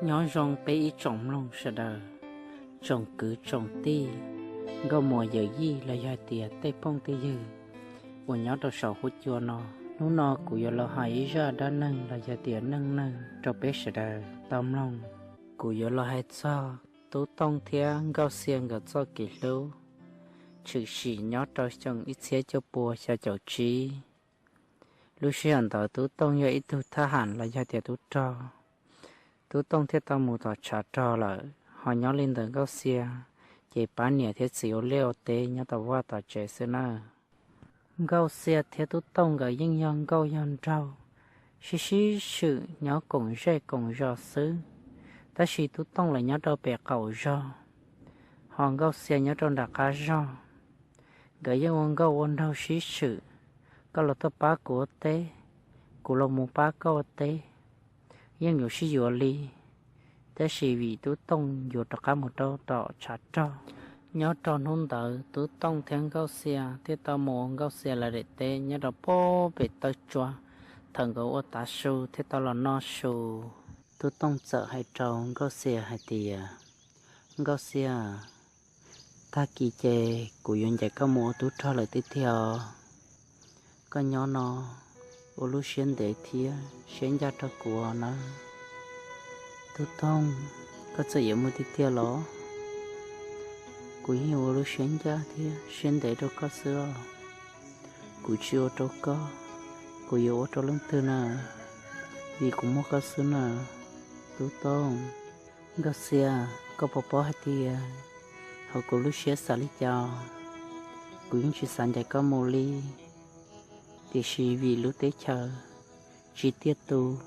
Nyob zoo peb ib tsoom mloog sawv daws, tsoom kwv tsoom tij, nkauj muam yawm yij los yog hais tias tej phooj tej ywg uas nyob rau saum huab cua no. Hnub no kuv yuav los hais ib zaj dab neeg los yog tias neej neeg rau peb sawv daws tau mloog. Kuv yuav los hais txog Tub Tooj thiab Nkauj Xia nkawd txoj kev hlub tshwm sim nyob rau xyoo ib txhiab cuaj pua xya caum tsib. Lub sij hawm ntawd Tub Tooj yog ib tug thab ham los yog tias tub rog. Tub Tooj thiaj tau mus tom tshav rog lawm, ho nyob li ntawd Nkauj Xia ces pab niam thiab txiv ua liaj ua teb nyob tom vaj tom tsev xwb nawb. Nkauj Xia thiab Tub Tooj nkawd yeej yog nkauj yog nraug, sib sib swm nyob koom zej koom zos xwb, tab sis Tub Tooj lawv nyob rau pem qaum zog, ho Nkauj Xia nyob rau nram qab zog. Nkawd yeej ua nkauj ua nraug sib swm, koj los tuaj pab kuv ua teb, kuv los mus pab koj ua teb, yeej yuav sib yuav li. Tab sis vim Tub Tooj yuav rov qab mus rau tom tshav rog, nyob rau hnub ntawd Tub Tooj thiab Nkauj Xia thiaj tau mus ua Nkauj Xia lawv daim teb nyob rau pem tawb tsuas. Thaum nkawd ua tav su thiaj tau los noj su, Tub Tooj txawm hais rau Nkauj Xia hais tias, Nkauj Xia, tag kis ces kuv yuav ncaim koj mus ua tub rog lawm tiag tiag os. Koj nyob no ua lub siab ntev thiab siab ncaj rau kuv nawb. Tub Tooj, koj txawm yuav mus tiag tiag los kuv yeej ua lub siab ncaj thiab siab ntev rau koj xwb os. Kuv tsis ua rau koj, kuv yuav ua rau leej twg na, vim kuv muaj koj xwb na, Tub Tooj. Nkauj Xia, koj puas paub hais tias hauv kuv lub siab xav li cas? Kuv yeej tsis xav ncaim koj mus li, tiam sis vim lub teb chaws tsis tiaj tus,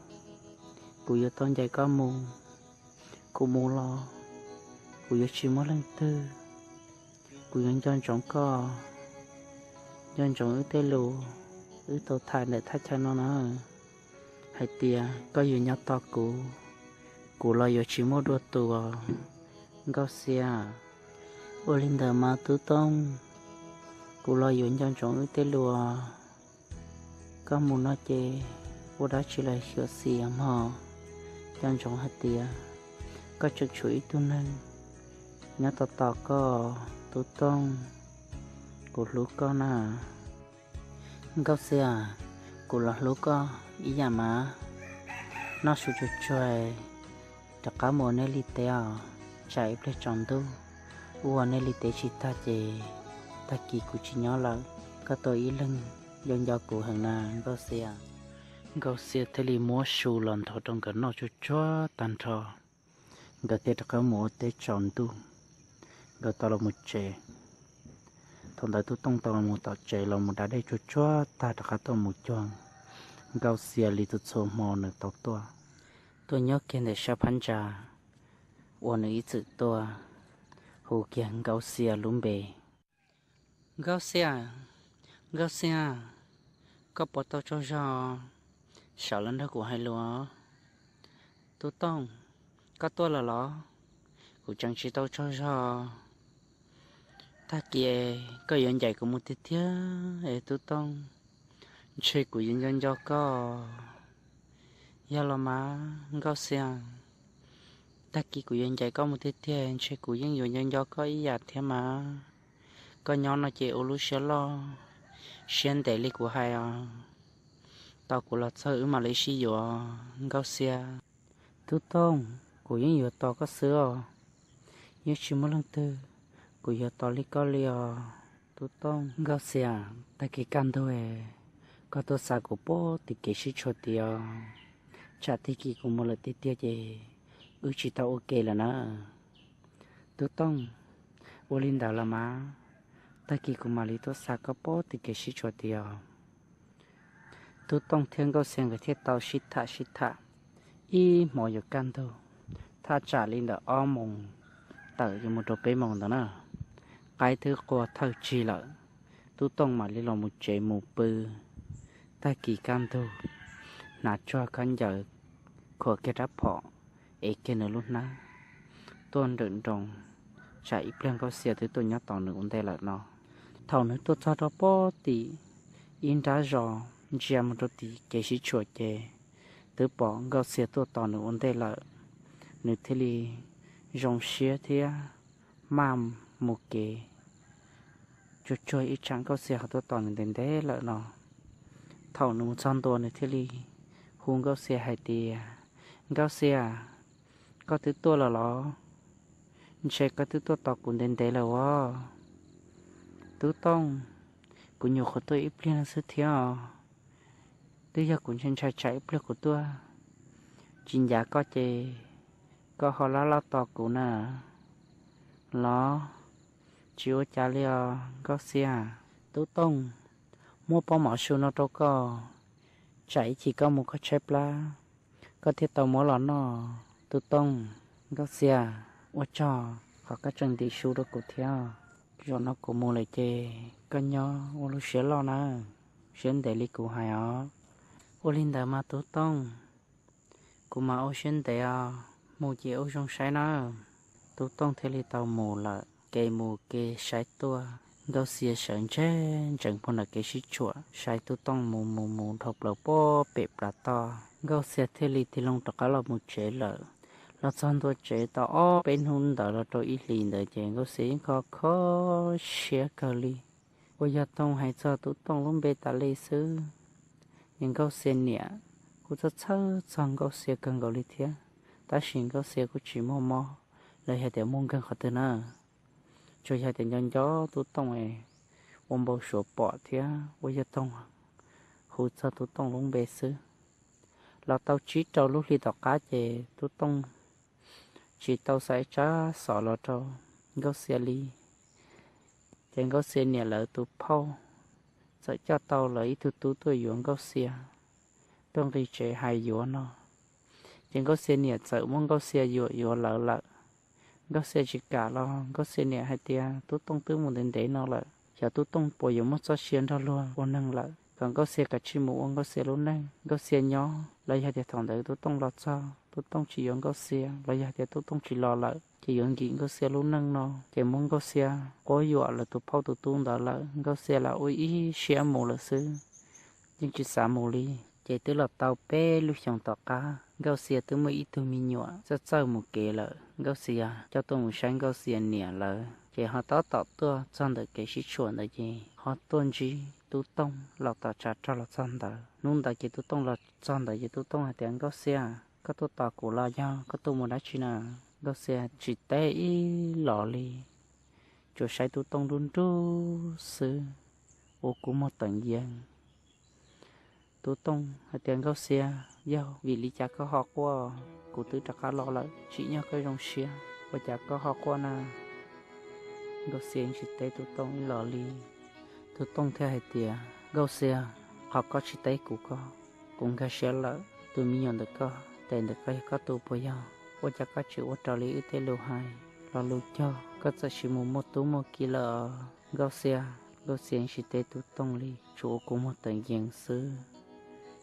kuv yuav tau ncaim koj mus. Kuv mus los kuv yuav tsis muaj leej twg, kuv yuav nco ntsoov koj, nco ntsoov wb tej lus wb tau tham ntawm thaj chaw no na, hais tias koj yuav nyob tos kuv, kuv los yuav tsis muaj dua tus. Nkauj Xia, ua li ntawd mas Tub Tooj, kuv los yuav nco ntsoov wb tej lus. Koj mus no ces ua dab tsi los xyuam xim mog, nco ntsoov hais tias koj tseem tshuav ib tug neeg nyob tos tos koj, Tub Tooj, kuv hlub koj na. Nkauj Xia, kuv los hlub koj ib yam mas. Noj su tsuag tsuag, rov qab mus ua nej li teb os, tsam ib pliag tsaus ntuj ua nej li teb tsis tag ces tag kis kuv tsis nyob lawm, koj tuaj ib leeg nco nco kuv heev na Nkauj Xia. Nkauj Xia thiaj li muab su los nthos rau nkawd noj tsuag tsuag tag nrho, nkawd thiaj rov qab mus ua teb tsaus ntuj, nkawd tau los mus tsev. Thaum ntawd Tub Tooj tau los mus tom tsev los mus da dej tsuag tsuag tag rov qab tuaj mus cuag Nkauj Xia li txhua txhua hmo nws tau tuaj, tuaj nyob kiag ntawm sab phab ntsa uas nws ib txwm tuaj, hu kiag Nkauj Xia lub npe. Nkauj Xia, Nkauj Xia, koj puas tau tsaug zog? Sawv los nrog kuv hais lus. Tub Tooj, koj tuaj lawm los? Kuv tseem tsis tau tsaug zog. Tag kis koj yuav ncaim kuv mus tiag tiag es Tub Tooj, ntshe kuv yuav nco nco koj. Yog los mas Nkauj Xia, tag kis kuv yuav ncaim koj mus tiag tiag, ntshe kuv yeej yuav nco nco koj ib yam thiab mas. Koj nyob no ces ua lub siab loj siab ntev li kuv hais os. Tau kuv los txog wb mam li sib yuav Nkauj Xia. Tub Tooj, kuv yeej yuav tos koj xwb os. Yeej tsis muaj leej twg kuv yuav tos li koj li os Tub Tooj. Nkauj Xia, tag kis kaj ntug koj tuaj xa kuv pem tim kev sib tshuam tid os. Tsam tag kis kuv mus lawm tiag tiag ces wb tsis tau ua ke lawm na. Tub Tooj, ua li ntawd los mas, tag kis kuv mam li tuaj xa koj pem tim kev sib tshuam tid os. Tub Tooj thiab Nkauj Xia nkawd thiaj tau sib tham sib tham ib hmos yuav kaj ntug, thaj tsam li ntawm ob moos tawm yuav mus rau peb moos ntawd na. Qaib twb qua thawj tsig lawm, Tub Tooj mam li los mus tsev mus pw. Tag kis kaj ntug, hnav tsuag khaub ncaws, khuam kiag rab phom, ev kiag nws lub hnab, tuaj nrawm nroos, tsam ib pliag Nkauj Xia twb tuaj nyob tos nws ua ntej lawm no. Thaum nws tuaj txog rau pem tim ib nrab zos ntsia mus rau tim kev sib tshuam ces twb pom Nkauj Xia tuaj tos nws ua ntej lawm. nws thiaj li zoo siab thiab maj mus kev tsuag tsuag ib tsam Nkauj Xia ho tuaj tos nws ntev ntev lawm no. Thaum nws mus txog ntua nws thiaj li hu Nkauj Xia hais tias, Nkauj Xia, koj twb tuaj lawm los? Ntshe koj twb tuaj tos kuv ntev ntev lawm os. Tub Tooj, kuv nyuam qhuav tuaj ib pliag no xwb thiab os. Twb yog kuv ntshai ntshai tsam ib pliag kuv tuaj tsis ncav koj ces koj ho laj laj tos kuv na los? Tsis ua cas li os Nkauj Xia. Tub Tooj, muab pob mov su no rau koj, tsam ib chim koj mus koj tshaib plab koj thiaj tau muab los noj. Tub Tooj, Nkauj Xia, ua tsaug qhov koj tseem ntim su rau kuv thiab. Zaum no kuv mus lawm ces koj nyob ua lub siab loj nawb, siab ntev li kuv hais os. Ua li ntawd mas Tub Tooj, kuv mas ua siab ntev os, mus ces ua zoo saib nawb. Tub Tooj thiaj li tau mus lawm, kev mus kev saib tuaj, Nkauj Xia sawv ntseg ntsees puag ntawm kev sib tshuam saib Tub Tooj mus mus mus dhau plaws puag pem plab toj. Nkauj Xia thiaj li tig loo rov qab los mus tsev lawm. Los txog ntua tsev tau ob peb hnub ntawd los rau ib hlis ntawd ces Nkauj Xia yeej kho kho siab kawg li. Ua yog Tooj hais txog Tub Tooj lub npe tas li xwb, es Nkauj Xia niam kuj txhawj txhawj txog Nkauj Xia kawg nkaus li thiab, tab sis Nkauj Xia kuj tsis muaj mob los yog tias muaj nkeeg qhov twg na. Tsuas yog tias nco nco Tub Tooj es ua npau suav pom thiab ua yog Tooj hu txog Tub Tooj lub npe xwb. Los tau tsib rau lub hli tom qab ces Tub Tooj tsis tau xa ib tsab xov los rau Nkauj Xia li. Ces Nkauj Xia niam lawv tus phauj txawm coj tau lawv ib tug tub tuaj yuav Nkauj Xia, tuaj nqis tsev hais yuav no. Ces Nkauj Xia niam txawm muab Nkauj Xia yuam yuav lawv lawm. Nkauj Xia tsis kam los Nkauj Xia niam hais tias Tub Tooj twb mus ntev ntev no lawm, xyov Tub Tooj puas yuav muaj txoj sia nrog luag ua neeg lawm, kom Nkauj Xia kav tsij mus ua Nkauj Xia lub neej. Nkauj Xia nyob los yog tias thaum ntawd Tub Tooj los txog Tub Tooj tsis yuav Nkauj Xia los yog tias Tub Tooj tsis los lawm ces yuav nkim Nkauj Xia lub neej no. Ces muab Nkauj Xia quab yuam lawv tus phauj tus tub ntawd lawm, Nkauj Xia lam ua ib siab mus lawm xwb, yeej tsis xav mus li. Ces twb los tau peb lub xyoos tom qab Nkauj Xia twb muaj ib tug me nyuam txawj txawj mus kev lawm. Nkauj Xia coj tuaj mus saib Nkauj Xia niam lawv ces ho tab tom tuaj txog ntawm kev sib tshuam ntawd ces ho tuaj ntsib Tub Tooj los tom tshav rog los txog ntawd. Hnub ntawd ces Tub Tooj los txog ntawd ces Tub Tooj hais tias, Nkauj Xia, koj tuaj tos kuv los yog koj tuaj mus dab tsi na? Nkauj Xia tsis teb ib los li, tsuas saib Tub Tooj nruj nruj xwb, ua kua muag teem yees. Tub Tooj hais tias, Nkauj Xia, yog vim li cas koj ho quaj? Kuv twb rov qab los lawm, tsim nyog koj zoo siab, ua cas koj ho quaj na? Nkauj Xia tsis teb Tub Tooj ib los li. Tub Tooj thiaj hais tias, Nkauj Xia, qhov koj tsis teb kuv, koj, kuv nkag siab lawm. Tus me nyuam ntawm koj, tes ntawm koj yog koj tus puas yog? Ua cas koj tsis ua raws li wb tej lus hais? Lo lus cog koj txawm sis mus muaj tub muaj ki lawm os. Nkauj Xia, Nkauj Xia tsis teb Tub Tooj li, tsuas ua kua muag teem yees xwb.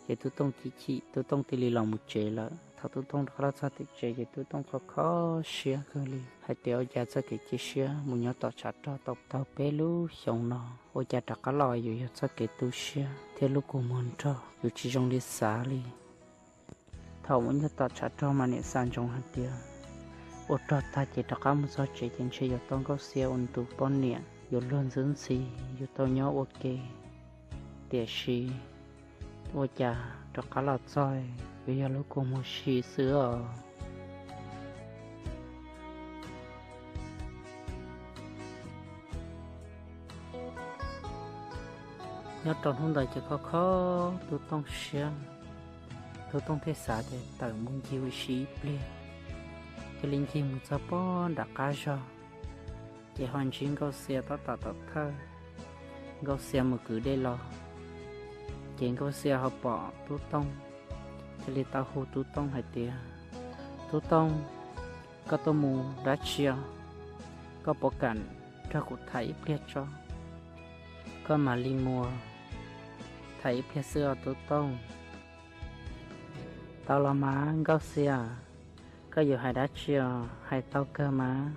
Ces Tub Tooj chim chim, Tub Tooj thiaj li los mus tsev lawm. Thaum Tub Tooj rov qab los txog tim tsev ces Tub Tooj kho kho siab kawg li hais tias, ua cas txoj kev cia siab mus nyob tom tshav rog tau tau peb lub xyoos no, ua cas rov qab los yuav yog txoj kev tu siab thiab lub kua muag nrog, yuav tsis zoo li xav li. Thaum mus nyob tom tshav rog mas niam xav ntsoov hais tias ua rog tag ces rov qab mus txog tsev ces ntshe yuav tau Nkauj Xia ua nws tus poj niam, yuav luag ntxwb ntxhi, yuav tau nyob ua ke. Tiam sis ua cas rov qab los txog yuav yog lub kua muag si xwb os. Nyob rau hnub ntawd ces kho kho Tub Tooj siab, Tub Tooj thiaj xav tias tawm mus ncig ua si ib pliag. Thiaj li ncig mus txog pob nram qab zog, ces ho ntsib Nkauj Xia tab tom tom thawj. Nkauj Xia mus kwv dej los, ces Nkauj Xia ho pom Tub Tooj, thiaj li tau hu Tub Tooj hais tias, Tub Tooj, koj tuaj mus dab tsi os? Koj puas kam nrog kuv tham ib pliag tso? Koj mam li mus, tham ib pliag xwb os Tub Tooj. Tau los mas Nkauj Xia, koj yuav hais dab tsi os? Hais tau kawg mas,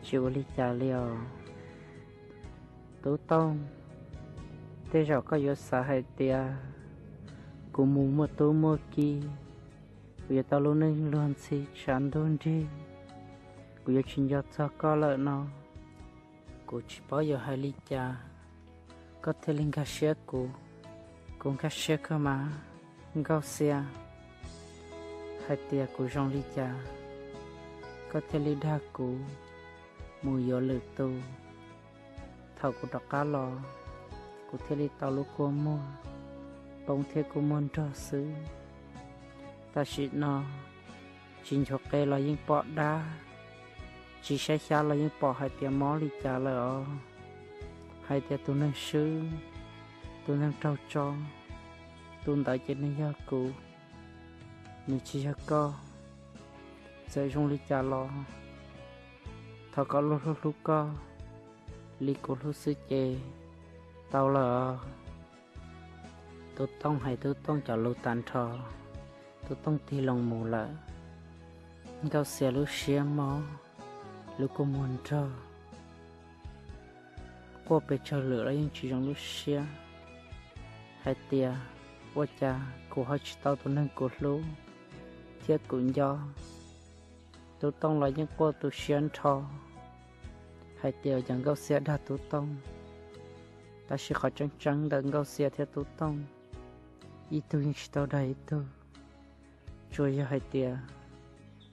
tsis ua li cas li os. Tub Tooj, tej zaum koj yuav xav hais tias kuv mus muaj tub muaj ki, Kuv yuav tau lub neej luag ntxhi tshav ntuj nrig, kuv yuav tsis nco txog koj lawm no. Kuv tsis paub yuav hais li cas, koj thiaj li nkag siab kuv, kuv nkag siab koj mas Nkauj Xia. Hais tias kuv zoo li cas, koj thiaj li dag kuv mus yuav lwm tus. Thaum kuv rov qab los, kuv thiaj li tau lub kua muag poob thiab kua muag nrog xwb. Tam sim no, tsis nchuav qe los yeej pom dab, tsis saib xyab los yeej pom hais tias mob li cas lawm os. Hais tias tus neeg swb, tus neeg raug tso, tus ntawd ces nws yog kuv, nws tsis yog koj. Txawm zoo li cas los thov koj hlub hlub koj li kuv hlub xwb ces tau lawm. Tub Tooj hais Tub Tooj cov lus tag nrho, Tub Tooj tig loo mus lawm. Nkauj Xia lub siab mob, lub kua muag nrog, quaj pes tsawg lwm los yeej tsis zoo lub siab. Hais tias, ua cas kuv ho tsis tau tus neeg kuv hlub thiab kuv nco. Tub Tooj los yeej quaj tu siab nrho, hais tias cov Nkauj Xia dag Tub Tooj. Tab sis qhov tseeb tseeb ntawm Nkauj Xia thiab Tub Tooj, ib tug yeej tsis tau dag ib tug, tsuas yog hais tias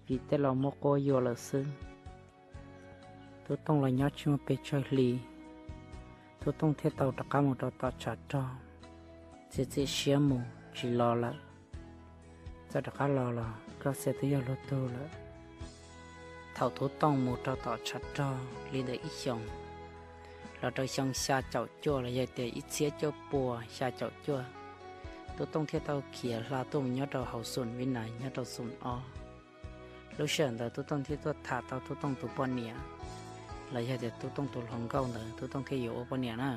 vim tej laus muab quab yuam lawm xwb. Tub Tooj los nyob tsis muaj pes tsawg hli, Tub Tooj thiaj tau rov qab mus rau tom tshav rog, txiav txim siab mus tsis los lawm. Txawm rov qab los los Nkauj Xia twb yog luag tug lawm. Thaum Tub Tooj mus rau tom tshav rog li ntawm ib xyoos, los rau xyoo xya caum cuaj los yog tias ib txhiab cuaj pua xya caum cuaj, Tub Tooj thiaj tau khiav hla tuaj mus nyob rau hauv xoom Vib Nais nyob rau xoom ob. Lub sij hawm ntawd Tub Tooj thiaj tuaj tham tau Tub Tooj tus poj niam, los yog tias Tub Tooj tus hluas nkauj ntawd Tub Tooj thiaj yuav ua poj niam na.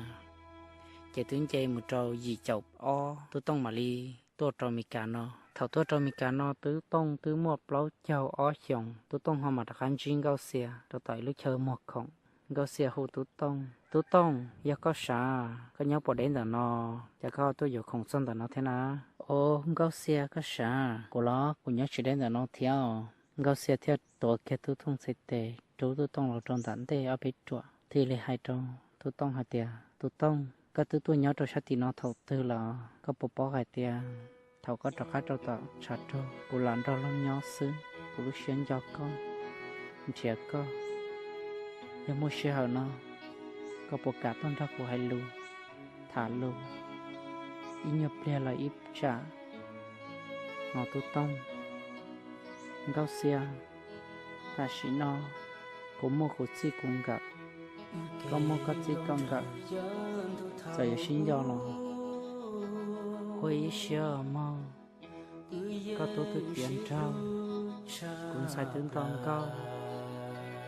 Ces twb nce mus rau yim caum ob Tub Tooj mam li tuaj rau Mes Kas no. Thaum tuaj rau Mes Kas no Tub Tooj twb muaj plaub caug ob xyoos, Tub Tooj ho mam rov qab ntsib Nkauj Xia rau tom ib lub chaw muag khoom. Nkauj Xia hu Tub Tooj, Tub Tooj, yog koj sav, koj nyob puas deb ntawm no, cas koj tuaj yuav khoom txog ntawm no thiab na? Os, Nkauj Xia koj sav, kuv los kuv nyob tsis deb ntawm no thiab os. Nkauj Xia thiaj tuav kiag Tub Tooj txhais tes rub Tub Tooj los rau nram ntej ob peb ruam, thiaj li hais rau Tub Tooj hais tias, Tub Tooj, koj twb tuaj nyob rau sab tim no thaum twg los? Koj puas paub hais tias thaum koj rov qab rau tom tshav rog kuv lam nrog luag nyob xwb, kuv lub siab nco koj, nrhiav koj. Yog muaj sij hawm no, koj puas kam tuaj nrog kuv hais lus, tham lus ib nyuag pliag los ib tsam no Tub Tooj? Nkauj Xia, tam sim no kuv muaj kuv txij kuv nkawm, koj muaj koj txij koj nkawm, txawm yuav sib nco los ua ib siab mog. Koj tub twb tiav nraug, kuv ntxhais twb nto nkauj,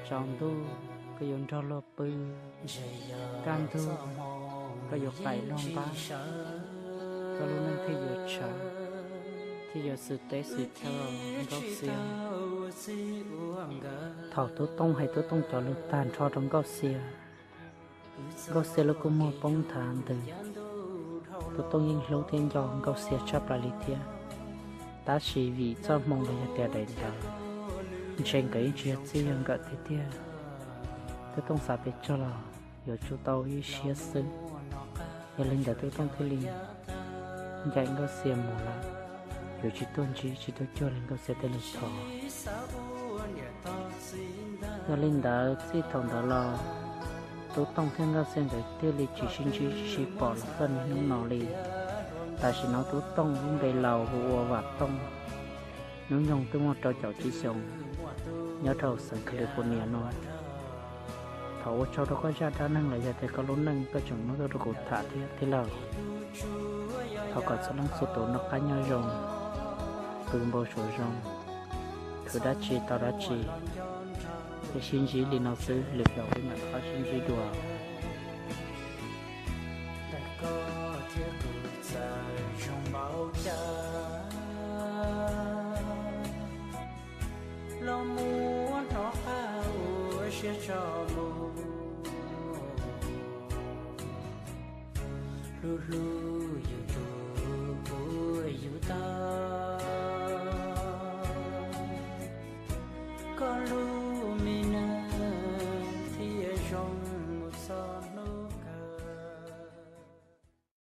tsaus ntuj koj yuav nrog luag pw, kaj ntug koj yuav qaim luag npab, koj lub neej thiaj yuav tshav, thiaj yuav xwm teb xwm chaw Nkauj Xia. Thaum Tub Tooj hais Tub Tooj cov lus tag nrho rau Nkauj Xia, Nkauj Xia lub kua muag poob nthav ntws. Tub Tooj yeej hlub thiab nco Nkauj Xia tshaj plaws li thiab, tab sis vim txoj hmoo los yog tias daim ntawd, ntshe nkawd yeej tsis yog txij yog nkawm tiag tiag. Tub Tooj xav pes tsawg los yuav tsum tau ib siab xwb. Yog li ntawd Tub Tooj thiaj li ncaim Nkauj Xia mus lawm, yuav tsis tuaj ntsib tsis tuaj cuag li Nkauj Xia tej lus thov. Yog li ntawd txij thaum ntawd los Tub Tooj thiab Nkauj Xia nkawd thiaj li tsis sib ntsib tsis sib pom los txog niaj hnub no li. Tam sim no Tub Tooj lub npe laus hu ua Vam Tooj, hnub nyoog twb muaj rau caum tsib xyoos, nyob rau xeev California no. Thov ua tsaug rau koj zaj dab neeg los yog tias koj lub neej koj tseem muab tuaj rau kuv tham thiab tij laug. Thov kom txhua leej txhua tus noj qab nyob zoo, pw npau suav zoo, khwv dab tsi tau dab tsi, thiaj sib ntsib li no xwb, lwm zaus peb mam rov qab sib ntsib dua. Los muab hnov qab ua siab tso mus, hlub hlub